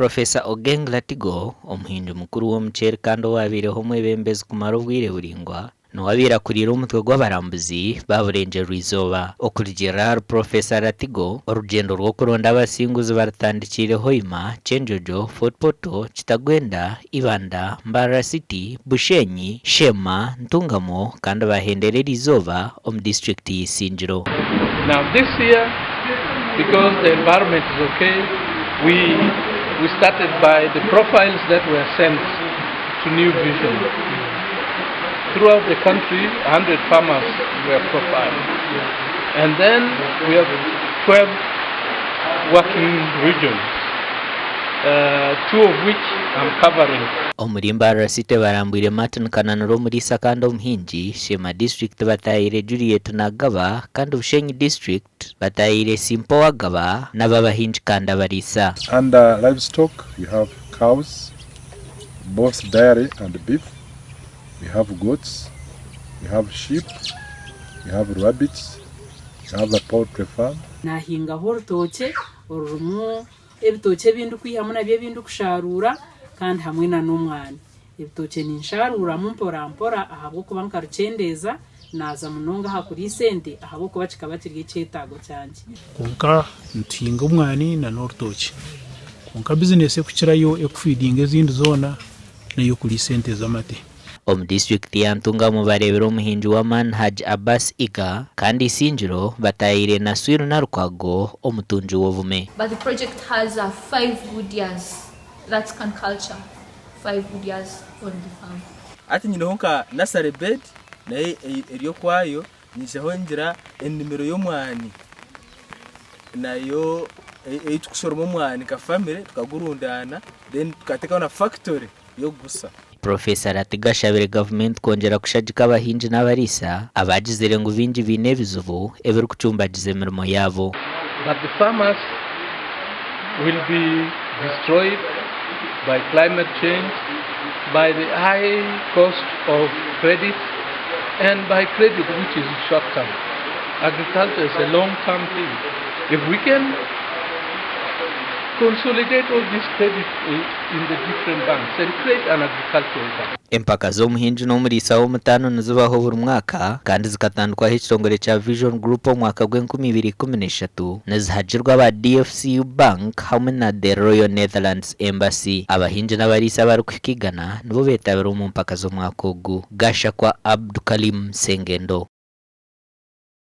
Professor Ogeng Latigo, omuhingi mukuru w'omuceeri kandi owabaireho omwebembezi kumara obwire buraingwa, niwe abaire akuriire omutwe gw'abarambuzi ba Burengyerwa-izooba. Okurugiirira ahari Professor Latigo, orugyendo rw'okuronda abasinguzi barutandikiire Hoima, Kyenjojo, Fort Portal, Kitagwenda, Ibanda, Mbarara City, Bushenyi, Sheema, Ntungamo kandi bahendera eriizooba omu disiturikiti ya Isingiro. Now this year because the environment is okay we we started by the profiles that were sent to New Vision. Throughout the country 100 farmers were profiled and then we have 12 working regions uh, two of which I'm covering. Omuri Mbarara City barambwire Martin Kananura omuriisa kandi omuhingi, Sheema District bataahiire Juliet Nagaba kandi Bushenyi District bataahiire Simpa Owagaba nabo abahingi kandi abariisa. Under livestock we have cows, both dairy and beef, we have goats, we have sheep, we have rabbits, we have a poultry farm. Naahingaho orutookye orurimu ebitookye ebi ndikwihamu nabyo ebi ndikusharuura kandi hamwe na n'omwani. Ebitookye ninsharuuramu mpora mpora ahabw'okuba nkarukyendeeza naaza munonga aha kuriisa ente ahabw'okuba kikaba kiri ekyetaago kyangye. Kwonka nituhinga omwani na n'orutookye. Kwonka bizinesi ekukirayo ekufidinga ezindi zoona n'ey'okuriisa ente z'amate. Omu disiturikiti ya Ntungamo bareebire omuhingi w'amaani Hajj Abbas Iga kandi Isingiro bataahiire Naswiru Nalukwago omutungi w'obume. But the project has a 5 good years that's can culture 5 good years on the farm. Hati nyineho nka nursery bed nayo eri okwayo, nyijaho ngira enimiro y'omwani nayo ei turikushoroma omwani nka family tukagurundaana then tukateekaho na factory y'okugusa. Professor Ratiga ashabire gavumenti kwongyera kushagika abahingi n'abariisa abaagizire ngu baingi baine ebizibu ebirikucumbagiza emirimo yaabo. But the farmers will be destroyed by climate change, by the high cost of credit and by credit which is short term. Agriculture is a long term thing. If we can consolidate all this credit in the different banks and create an agricultural bank. Empaka z'omuhingi n'omuriisa w'omutaano nizibaho buri mwaka kandi zikatandikwaho ekitongore kya Vision Group omu mwaka gw'enkumi ibiri ikumi n'eshatu nizihagirwa aba DFCU Bank hamwe na The Royal Netherlands Embassy. Abahingi n'abariisa abarikuhika igana nibo betabire omu mpaka z'omwaka ogu. Gashakwa Abdukalim Sengendo.